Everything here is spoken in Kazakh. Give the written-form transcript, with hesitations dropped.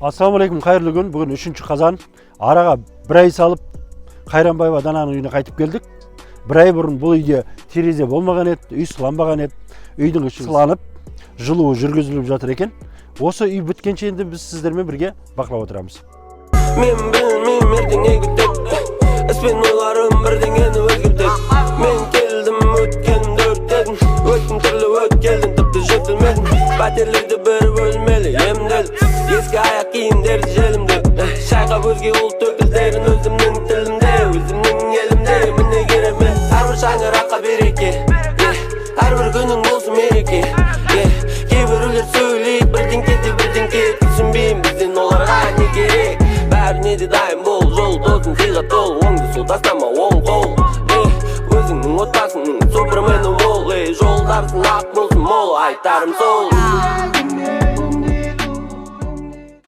Ассалаумағалейкум, қайырлы күн. Бүгін 3 қазан. Араға бір ай салып, Қайранбаева Дананың үйіне қайтып келдік. Бір ай бұрын бұл үйде терезе болмаған еді, үй сыланбаған еді. Үйдің іші сыланып, жылуы жүргізіліп жатыр екен. Осы үй біткенше енді біз сіздермен бірге бақылап отырамыз. Мен білмеймін, ертең не күтеді. Іспен ойларым бірдеңені өзгертеді. Мен келдім, өткенімді өртедім. Өттім түрлі өткелден, тіпті жетілмедім. Пәтерлерде бір бөлмелі емделіп, ескі аяқ киімдерді желімдеп, шайқап өзге ұлт өкілдерін. Өзімнің тілімде, өзімнің елімде, міне керемет. Әрбір шаңыраққа береке, әрбір күнің болсын мереке. Кейбіреулер сөйлейді бірдеңке де бірдеңке, түсінбеймін, бізден оларға не керек? Бәріне де дайын бол, жол тосын сыйға тол, оңды сол тастама оң қол. Өзіңнің отбасыңның супермені бол. Ей, жолдарсың ақ болсын мол, айтарым сол.